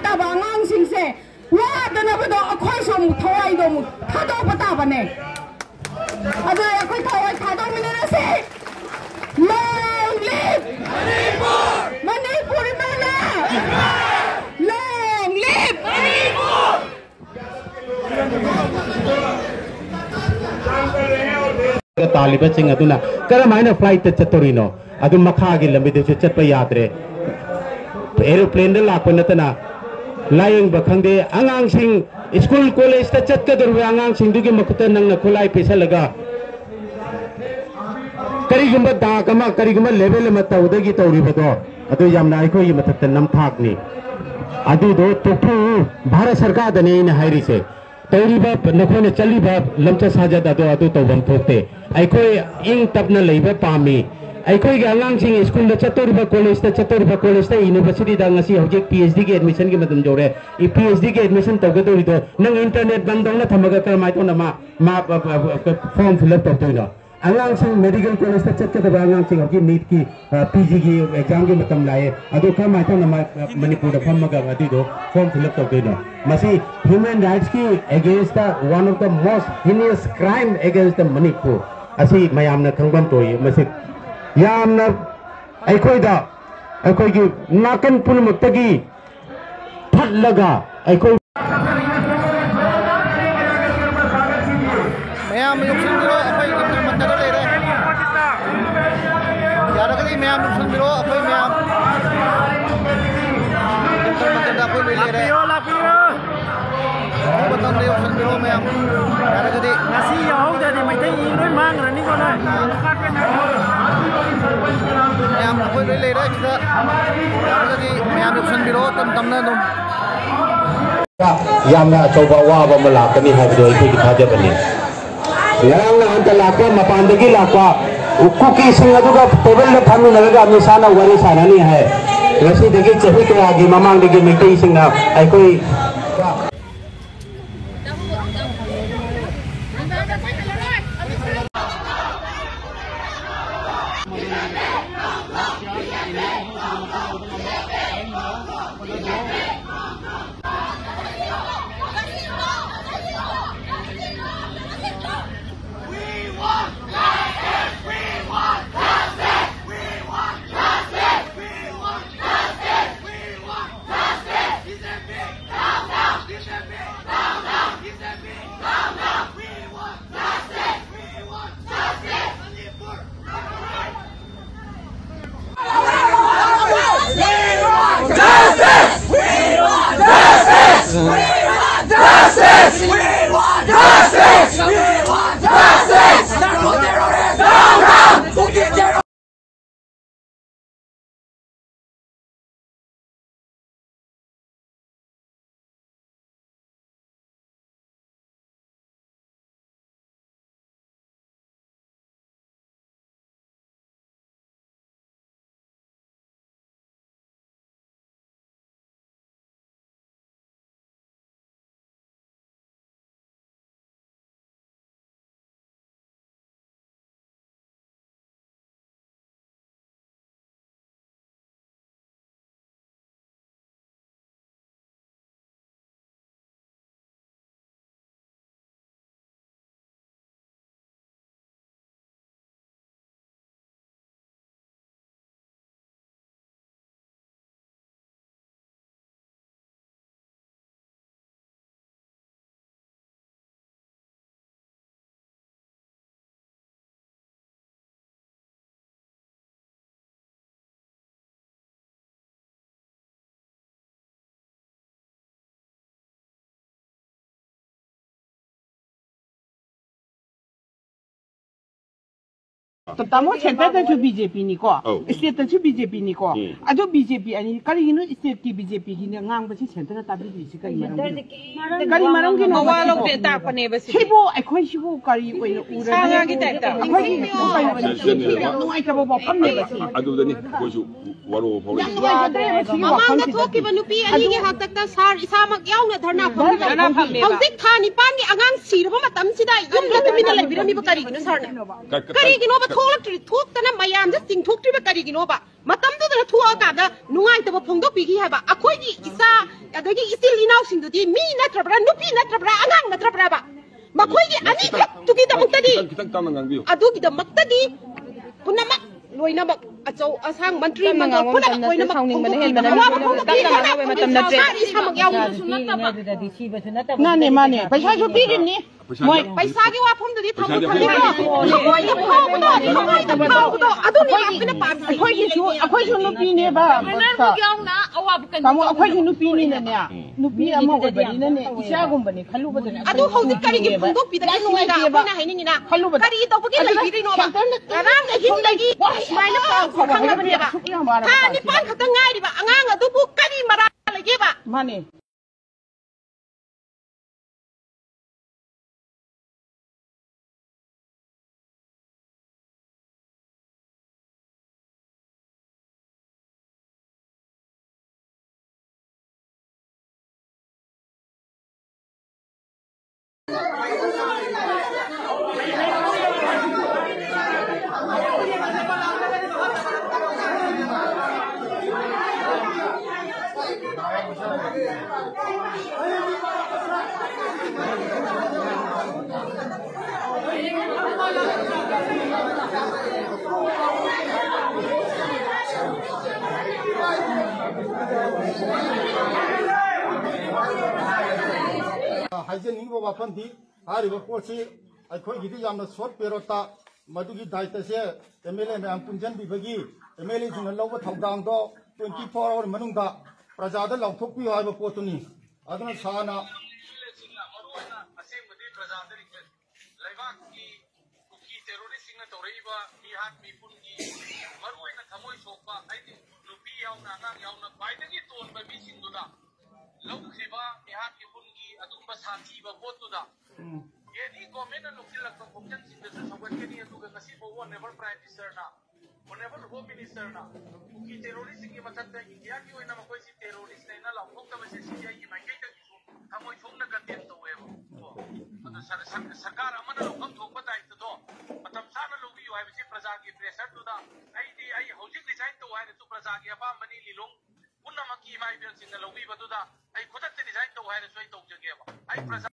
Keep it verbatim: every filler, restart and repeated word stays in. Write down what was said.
ꯇꯥꯕ ꯑꯉꯥꯡꯁꯤꯡꯁꯦ ꯋꯥꯗꯅꯕꯗꯣ ꯑꯩꯈꯣꯏꯁꯨ ꯑꯃꯨꯛ ꯊꯋꯥꯏꯗꯣ ꯑꯃꯨꯛ ꯊꯥꯗꯣꯛꯄ ꯇꯥꯕꯅꯦ꯫ ꯑꯗꯨꯅ ꯑꯩꯈꯣꯏ ꯊꯋꯥꯏ ꯊꯥꯗꯣꯛꯃꯤꯟꯅꯔꯁꯤ꯫ Long live Manipur! ꯃꯅꯤꯄꯨꯔ ꯏꯃꯥꯅ! Long live Manipur! ꯇꯥꯜꯂꯤꯕꯁꯤꯡ ꯑꯗꯨꯅ ꯀꯔꯝꯍꯥꯏꯅ flight ꯇ ꯆꯠꯇꯧꯔꯤꯅꯣ? ꯑꯗꯨ ꯃꯈꯥꯒꯤ ꯂꯝꯕꯤꯗꯁꯨ ꯆꯠꯄ ꯌꯥꯗ꯭ꯔꯦ꯫ Aeroplane ꯗ ꯂꯥꯛꯄ ꯅꯠꯇꯅ ꯂꯥꯌꯦꯡꯕ ꯈꯪꯗꯦ꯫ ꯑꯉꯥꯡꯁꯤꯡ school college ꯇ ꯆꯠꯀꯗꯧꯔꯤꯕ ꯑꯉꯥꯡꯁꯤꯡꯗꯨꯒꯤ ꯃꯈꯨꯠꯇ ꯅꯪꯅ ꯈꯨꯠꯂꯥꯏ ꯄꯤꯁꯜꯂꯒ ꯀꯔꯤꯒꯨꯝꯕ ꯗꯥꯛ ꯑꯃ, ꯀꯔꯤꯒꯨꯝꯕ label ꯑꯃ ꯇꯧꯗꯒꯤ ꯇꯧꯔꯤꯕꯗꯣ, ꯑꯗꯨ ꯌꯥꯝꯅ ꯑꯩꯈꯣꯏꯒꯤ ꯃꯊꯛꯇ ꯅꯝꯊꯥꯛꯅꯤ꯫ ꯑꯗꯨꯗꯣ ꯇꯣꯛꯊꯣꯛꯎ꯫ ꯚꯥꯔꯠ ꯁꯔꯀꯥꯔꯗꯅꯦ ꯑꯩꯅ ꯍꯥꯏꯔꯤꯁꯦ꯫ ꯇꯧꯔꯤꯕ, ꯅꯈꯣꯏꯅ ꯆꯠꯂꯤꯕ ꯂꯝꯆꯠ ꯁꯥꯖꯠ ꯑꯗꯣ ꯑꯗꯨ ꯇꯧꯐꯝ ꯊꯣꯛꯇꯦ꯫ ꯑꯩꯈꯣꯏ ꯏꯪ ꯇꯞꯅ ꯂꯩꯕ ꯄꯥꯝꯃꯤ꯫ ꯑꯩꯈꯣꯏꯒꯤ ꯑꯉꯥꯡꯁꯤꯡ school ꯗ ꯆꯠꯇꯧꯔꯤꯕ, college ꯇ ꯆꯠꯇꯧꯔꯤꯕ, college ꯇ, university ꯗ ꯉꯁꯤ ꯍꯧꯖꯤꯛ P H D ꯒꯤ admission ꯒꯤ ꯃꯇꯝ ꯌꯧꯔꯦ꯫ P H D ꯒꯤ admission ꯇꯧꯒꯗꯧꯔꯤꯗꯣ ꯅꯪ internet ꯕꯟ ꯇꯧꯅ ꯊꯝꯃꯒ ꯀꯔꯝꯍꯥꯏꯅ ꯇꯧꯅ ꯃꯥ, ꯃꯥ, form fill up ꯇꯧꯗꯣꯏꯅꯣ? ꯑꯉꯥꯡꯁꯤꯡ medical college ꯇ ꯆꯠꯀꯗꯕ ꯑꯉꯥꯡꯁꯤꯡ ꯍꯧꯖꯤꯛ NEET ꯀꯤ, ꯑ, P G ꯒꯤ exam ꯒꯤ ꯃꯇꯝ ꯂꯥꯛꯑꯦ꯫ ꯑꯗꯨ ꯀꯔꯝꯍꯥꯏꯅ ꯇꯧꯅ ꯃꯥ, ꯑ, ꯃꯅꯤꯄꯨꯔꯗ ꯐꯝꯃꯒ ꯑꯗꯨꯏꯗꯣ form fill up ꯇꯧꯗꯣꯏꯅꯣ? ꯃꯁꯤ human rights ꯀꯤ against ꯇ one of the most heinous crime against the Manipur꯫ ꯑꯁꯤ ꯃꯌꯥꯝꯅ ꯈꯪꯐꯝ ꯊꯣꯛꯏ꯫ ꯃꯁꯤ ꯌꯥꯝꯅ ꯑꯩꯈꯣꯏꯗ, ꯑꯩꯈꯣꯏꯒꯤ ꯅꯥꯀꯟ ꯄꯨꯝꯅꯃꯛꯇꯒꯤ ꯊꯠꯂꯒ ꯑꯩꯈꯣꯏ ꯃꯌꯥꯝ ꯌꯧꯁꯤꯟꯕꯤꯔꯣ, ꯑꯩꯈꯣꯏ ꯖꯟꯇꯔ ꯃꯟꯇꯔꯗ ꯂꯩꯔꯦ꯫ ꯌꯥꯔꯒꯗꯤ ꯃꯌꯥꯝ ꯌꯧꯁꯤꯟꯕꯤꯔꯣ, ꯑꯩꯈꯣꯏ ꯃꯌꯥꯝ ꯖꯟꯇꯔ ꯃꯟꯇꯔꯗ ꯑꯩꯈꯣꯏ ꯂꯣꯏ ꯂꯩꯔꯦ꯫ ꯂꯥꯛꯄꯤꯔꯣ, ꯂꯥꯛꯄꯤꯔꯣ꯫ ꯑꯊꯨꯕ ꯃꯇꯝꯗ ꯌꯧꯁꯤꯟꯕꯤꯔꯣ ꯃꯌꯥꯝ꯫ ꯌꯥꯔꯒꯗꯤ꯫ ꯉꯁꯤ ꯌꯥꯎꯍꯧꯗ꯭ꯔꯗꯤ ꯃꯩꯇꯩ ꯃꯤ ꯂꯣꯏ ꯃꯥꯡꯈ꯭ꯔꯅꯤꯀꯣ ꯅꯣꯏ꯫ ꯃꯌꯥꯝ ꯑꯩꯈꯣꯏ ꯂꯣꯏ ꯂꯩꯔꯦ ꯁꯤꯗ꯫ ꯌꯥꯔꯒꯗꯤ ꯃꯌꯥꯝ ꯌꯧꯁꯤꯟꯕꯤꯔꯣ ꯇꯞ ꯇꯞꯅ ꯑꯗꯨꯝ꯫ ꯌꯥꯝꯅ ꯑꯆꯧꯕ ꯑꯋꯥꯕ ꯑꯃ ꯂꯥꯛꯀꯅꯤ ꯍꯥꯏꯕꯗꯨ ꯑꯩꯈꯣꯏꯒꯤ ꯊꯥꯖꯕꯅꯤ꯫ ꯉꯔꯥꯡ ꯅꯍꯥꯟꯇ ꯂꯥꯛꯄ, ꯃꯄꯥꯟꯗꯒꯤ ꯂꯥꯛꯄ ꯀꯨꯀꯤꯁꯤꯡ ꯑꯗꯨꯒ ꯇꯦꯕꯜꯗ ꯐꯝꯃꯤꯟꯅꯔꯒ ꯑꯃꯤꯠ ꯁꯥꯍꯅ ꯋꯥꯔꯤ ꯁꯥꯟꯅꯅꯤ ꯍꯥꯏ꯫ ꯉꯁꯤꯗꯒꯤ ꯆꯍꯤ ꯀꯌꯥꯒꯤ ꯃꯃꯥꯡꯗꯒꯤ ꯃꯩꯇꯩꯁꯤꯡꯅ ꯑꯩꯈꯣꯏ We want justice! We want justice! We want justice! Narco terrorists, down, down! Putin terror- ꯇꯥꯃꯣ, ꯁꯦꯟꯇꯔꯗꯁꯨ ꯕꯤ ꯖꯦ ꯄꯤꯅꯤꯀꯣ, ꯑꯧ꯫ ꯁ꯭ꯇꯦꯠꯇꯁꯨ ꯕꯤ ꯖꯦ ꯄꯤꯅꯤꯀꯣ꯫ ꯎꯝ꯫ ꯑꯗꯨ ꯕꯤ ꯖꯦ ꯄꯤ ꯑꯅꯤ, ꯀꯔꯤꯒꯤꯅꯣ ꯁ꯭ꯇꯦꯠꯀꯤ ꯕꯤ ꯖꯦ ꯄꯤꯒꯤꯅ ꯉꯥꯡꯕꯁꯤ ꯁꯦꯟꯇꯔꯅ ꯇꯥꯕꯤꯗ꯭ꯔꯤꯁꯤ ꯀꯔꯤ ꯃꯔꯝꯒꯤꯅꯣ? ꯀꯔꯤ ꯃꯔꯝꯒꯤꯅꯣ ꯃꯋꯥ ꯃꯁꯤꯕꯨ? ꯂꯧꯗꯦ ꯇꯥꯛꯄꯅꯦꯕ ꯁꯤꯗꯤ꯫ ꯁꯤꯕꯨ ꯑꯩꯈꯣꯏꯁꯤꯕꯨ ꯀꯔꯤ ꯑꯣꯏꯅ ꯎꯔꯒꯦ? ꯁꯥ ꯉꯥꯒꯤ ꯇꯥꯏꯞꯇ꯫ ꯑꯩꯈꯣꯏꯒꯤ ꯁꯤꯕꯨ ꯌꯥꯝ ꯅꯨꯡꯉꯥꯏꯇꯕ ꯋꯥꯐꯝꯅꯦꯕ ꯁꯤ꯫ ꯑꯗꯨꯗꯅꯤ ꯑꯩꯈꯣꯏꯁꯨ ꯋꯥꯔꯧꯕ ꯐꯥꯎꯔꯛꯏ꯫ ꯌꯥꯝ ꯅꯨꯡꯉꯥꯏꯖꯗ꯭ꯔꯦꯕ ꯁꯤꯒꯤ ꯃꯃꯥꯡꯗ ꯋꯥꯐꯝꯁꯤꯗꯗꯤ꯫ ꯊꯣꯛꯈꯤꯕ ꯅꯨꯄꯤ ꯑꯅꯤꯒꯤ ꯑꯗꯨ ꯍꯥꯛꯇꯛꯇ ꯁꯥꯔ ꯏꯁꯥꯃꯛ ꯌꯥꯎꯅ ꯙꯔꯅꯥ ꯐꯝꯃꯤꯕ꯫ ꯙꯔꯅꯥ ꯐꯝꯃꯦꯕ꯫ ꯍꯧꯖꯤꯛ ꯊꯥ ꯅꯤꯄꯥꯟꯒꯤ ꯑꯉꯥꯡ ꯁꯤꯔꯕ ꯃꯇꯝꯁꯤꯗ ꯌꯨꯝꯗ ꯇꯨꯃꯤꯟꯅ ꯂꯩꯕꯤꯔꯝꯃꯤꯕ ꯀꯔꯤꯒꯤꯅꯣ ꯁꯥꯔꯅ? ꯀ-, ꯀ-, ꯀꯔꯤꯒꯤꯅꯣꯕ ꯀ-, ꯊꯣꯛꯂꯛꯇ꯭ꯔꯤ, ꯊꯣꯛꯇꯅ ꯃꯌꯥꯝꯁꯦ ꯆꯤꯡꯊꯣꯛꯇ꯭ꯔꯤꯕ ꯀꯔꯤꯒꯤꯅꯣꯕ? ꯃꯇꯝꯗꯨꯗ ꯊꯣꯛꯑꯀꯥꯟꯗ ꯅꯨꯡꯉꯥꯏꯇꯕ ꯐꯣꯡꯗꯣꯛꯄꯤꯈꯤ ꯍꯥꯏꯕ꯫ ꯑꯩꯈꯣꯏꯒꯤ ꯏꯆꯥ ꯑꯗꯒꯤ ꯏꯆꯤꯜ ꯏꯅꯥꯎꯁꯤꯡꯗꯨꯗꯤ ꯃꯤ ꯅꯠꯇ꯭ꯔꯕ꯭ꯔꯥ, ꯅꯨꯄꯤ ꯅꯠꯇ꯭ꯔꯕ꯭ꯔꯥ, ꯑꯉꯥꯡ ꯅꯠꯇ꯭ꯔꯕ꯭ꯔꯥꯕ? ꯃꯈꯣꯏꯒꯤ ꯈꯤꯇꯪ, ꯑꯅꯤꯈꯛꯇꯨꯒꯤꯗꯃꯛꯇꯗꯤ, ꯈꯤꯇꯪ, ꯈꯤꯇꯪ ꯇꯞꯅ ꯉꯥꯡꯕꯤꯌꯨ꯫ ꯑꯗꯨꯒꯤꯗꯃꯛꯇꯗꯤ ꯄꯨꯝꯅꯃꯛ ꯂꯣꯏꯅꯃꯛ ꯑꯆꯧ ꯑꯁꯥꯡ ꯃꯟꯇ꯭ꯔꯤ ꯇꯞꯅ ꯃꯟꯗꯜ ꯉꯥꯡꯕ ꯄꯨꯝꯅꯃꯛ ꯃꯇꯝꯗ ꯑꯣꯏꯅꯃꯛ ꯁꯥꯎꯅꯤꯡꯕꯅ ꯍꯦꯟꯕꯅ ꯑꯋꯥꯕ ꯃꯤꯑꯣꯏꯕꯗ ꯐꯣꯡꯗꯣꯛꯄꯤꯕ ꯇꯞꯅ ꯉꯥꯡꯕ ꯌꯥꯕ ꯃꯇꯝ ꯅꯠꯇ꯭ꯔꯦ꯫ ꯏꯁꯥ ꯏꯁꯥꯃꯛ ꯌꯥꯎꯅ ꯃꯥꯅꯦ, ꯃꯥꯅꯦ, ꯄꯩꯁꯥꯁꯨ ꯄꯤꯔꯤꯕꯅꯤ꯫ ꯃꯣꯏ ꯄꯩꯁꯥꯒꯤ ꯋꯥꯐꯝꯗꯨꯗꯤ ꯊꯝꯃꯣ, ꯄꯩꯁꯥꯗꯤ ꯊꯝꯃꯣ꯫ ꯑꯩꯈꯣꯏ ꯂꯣꯏꯅ ꯐꯥꯎꯕꯗꯣ, ꯊꯃꯣꯏꯗ ꯐꯥꯎꯕꯗꯣ, ꯑꯗꯨꯅꯤ ꯑꯩꯈꯣꯏꯅ ꯄꯥꯝꯃꯤꯁꯦ꯫ ꯑꯩꯈꯣꯏꯒꯤꯁꯨ, ꯑꯩꯈꯣꯏꯁꯨ ꯅꯨꯄꯤꯅꯦꯕ꯫ ꯇꯥꯃꯣ, ꯑꯩꯈꯣꯏꯁꯨ ꯅꯨꯄꯤꯅꯤꯅꯅꯦ, ꯎꯝ꯫ ꯅꯨꯄꯤ ꯑꯃ ꯑꯣꯏꯕꯅꯤꯅꯅꯦ, ꯏꯆꯥꯒꯨꯝꯕꯅꯦ ꯈꯜꯂꯨꯕꯗꯅꯦ ꯑꯗꯨ ꯍꯧꯖꯤꯛ ꯀꯔꯤꯒꯤ ꯅꯨꯡꯉꯥꯏꯌꯦꯕ꯫ ꯐꯣꯡꯗꯣꯛꯄꯤꯗꯅ ꯌꯥꯝ ꯅꯨꯡꯉꯥꯏꯇꯦꯕ꯫ ꯑꯩꯈꯣꯏꯅ ꯍꯥꯏꯅꯤꯡꯉꯤꯅ ꯈꯜꯂꯨꯕꯗ ꯀꯔꯤ ꯇꯧꯕꯒꯤ ꯁꯦꯟꯇꯔꯅ ꯂꯩꯕꯤꯔꯤꯅꯣꯕ? ꯁꯦꯟꯇꯔꯅ ꯉꯔꯥꯡ ꯑꯍꯤꯡꯗꯒꯤ ꯋꯥ ꯁꯨꯃꯥꯏꯅ ꯄꯥꯎ ꯐꯥꯎꯕ ꯈꯪꯉꯕꯅꯦꯕ꯫ ꯍꯥꯏꯕꯗꯤ ꯑꯁꯨꯛ ꯌꯥꯝ ꯋꯥꯔꯕ ꯊꯥ ꯀꯥꯟꯁꯤꯗ꯫ ꯅꯤꯄꯥꯟ ꯈꯛꯇ ꯉꯥꯏꯔꯤꯕ ꯑꯉꯥꯡ ꯑꯗꯨꯕꯨ ꯀꯔꯤ ꯃꯔꯥꯜ ꯂꯩꯒꯦꯕ? ꯃꯥꯅꯦ꯫ ꯍꯥꯏꯖꯅꯤꯡꯉꯤꯕ ꯋꯥꯐꯝꯗꯤ, ꯍꯥꯏꯔꯤꯕ ꯄꯣꯠꯁꯤ ꯑꯩꯈꯣꯏꯒꯤꯗꯤ ꯌꯥꯝꯅ ꯁꯣꯔꯠ ꯄꯦꯔꯣꯠꯇ ꯃꯗꯨꯒꯤ ꯗꯥꯏꯇꯁꯦ ꯑꯦꯝ ꯑꯦꯜ ꯑꯦ ꯃꯌꯥꯝ ꯄꯨꯟꯁꯤꯟꯕꯤꯕꯒꯤ ꯑꯦꯝ ꯑꯦꯜ ꯑꯦꯁꯤꯡꯅ ꯂꯧꯕ ꯊꯧꯗꯥꯡꯗꯣ ꯇ꯭ꯋꯦꯟꯇꯤ ꯐꯣꯔ ꯑꯋꯥꯔ ꯃꯅꯨꯡꯗ ꯄ꯭ꯔꯖꯥꯗ ꯂꯥꯎꯊꯣꯛꯄꯤꯌꯨ ꯍꯥꯏꯕ ꯄꯣꯠꯇꯨꯅꯤ꯫ ꯑꯗꯨꯅ ꯁꯥꯔꯅ ꯂꯩꯕꯥꯛꯀꯤ ꯀꯨꯀꯤ ꯇꯦꯔꯣꯔꯤꯁꯁꯤꯡꯅ ꯇꯧꯔꯛꯏꯕ ꯃꯤꯍꯥꯠ ꯃꯤꯄꯨꯟꯒꯤ ꯃꯔꯨꯑꯣꯏꯅ ꯊꯃꯣꯏ ꯁꯣꯛꯄ, ꯍꯥꯏꯗꯤ ꯅꯨꯄꯤ ꯌꯥꯎꯅ ꯑꯉꯥꯡ ꯌꯥꯎꯅ ꯈ꯭ꯋꯥꯏꯗꯒꯤ ꯇꯣꯟꯕ ꯃꯤꯁꯤꯡꯗꯨꯗ ꯂꯧꯈ꯭ꯔꯤꯕ ꯃꯤꯍꯥꯠ ꯃꯤꯄꯨꯟꯒꯤ ꯑꯗꯨꯒꯨꯝꯕ ꯁꯥꯊꯤꯕ ꯄꯣꯠꯇꯨꯗ ꯎꯝ꯫ ꯑꯦꯅꯤ ꯒꯣꯔꯃꯦꯟꯅ ꯂꯧꯁꯤꯜꯂꯛꯄ ꯈꯣꯡꯖꯪꯁꯤꯡꯗꯁꯨ ꯁꯧꯒꯠꯀꯅꯤ꯫ ꯑꯗꯨꯒ ꯉꯁꯤꯐꯥꯎ ꯑꯣꯅꯔꯦꯕꯜ ꯄ꯭ꯔꯥꯏꯝ ꯃꯤꯅꯤꯁꯇꯔꯅ, ꯑꯣꯅꯔꯦꯕꯜ ꯍꯣꯝ ꯃꯤꯅꯤꯁꯇꯔꯅ ꯀꯨꯀꯤ ꯇꯦꯔꯣꯔꯤꯁꯁꯤꯡꯒꯤ ꯃꯊꯛꯇ ꯏꯟꯗꯤꯌꯥꯒꯤ ꯑꯣꯏꯅ ꯃꯈꯣꯏꯁꯤ ꯇꯦꯔꯣꯔꯤꯁꯅꯦꯅ ꯂꯥꯎꯊꯣꯛꯇꯕꯁꯦ ꯁꯤ ꯑꯩꯒꯤ ꯃꯥꯏꯀꯩꯗꯒꯤꯁꯨ ꯊꯃꯣꯏ ꯁꯣꯛꯅ ꯀꯟꯗꯦꯝ ꯇꯧꯋꯦꯕ꯫ ꯀꯣ? ꯑꯗꯣ ꯁꯔ-, ꯁꯔ-, ꯁꯔꯀꯥꯔ ꯑꯃꯅ ꯂꯧꯐꯝ ꯊꯣꯛꯄ ꯗꯥꯏꯇꯗꯣ ꯃꯇꯝ ꯆꯥꯅ ꯂꯧꯕꯤꯌꯨ ꯍꯥꯏꯕꯁꯤ ꯄ꯭ꯔꯖꯥꯒꯤ ꯄ꯭ꯔꯦꯁꯔꯗꯨꯗ ꯑꯩꯗꯤ ꯑꯩ ꯍꯧꯖꯤꯛ ꯔꯤꯖꯥꯏꯟ ꯇꯧ ꯍꯥꯏꯔꯁꯨ ꯄ꯭ꯔꯖꯥꯒꯤ ꯑꯄꯥꯝꯕꯅꯤ꯫ ꯂꯤꯂꯣꯡ ꯄꯨꯝꯅꯃꯛꯀꯤ ꯏꯃꯥ ꯏꯕꯦꯜꯁꯤꯡꯅ ꯂꯧꯕꯤꯕꯗꯨꯗ ꯑꯩ ꯈꯨꯗꯛꯇ ꯔꯤꯖꯥꯏꯟ ꯇꯧ ꯍꯥꯏꯔꯁꯨ ꯑꯩ ꯇꯧꯖꯒꯦꯕ꯫ ꯑꯩ ꯄ꯭ꯔꯖꯥ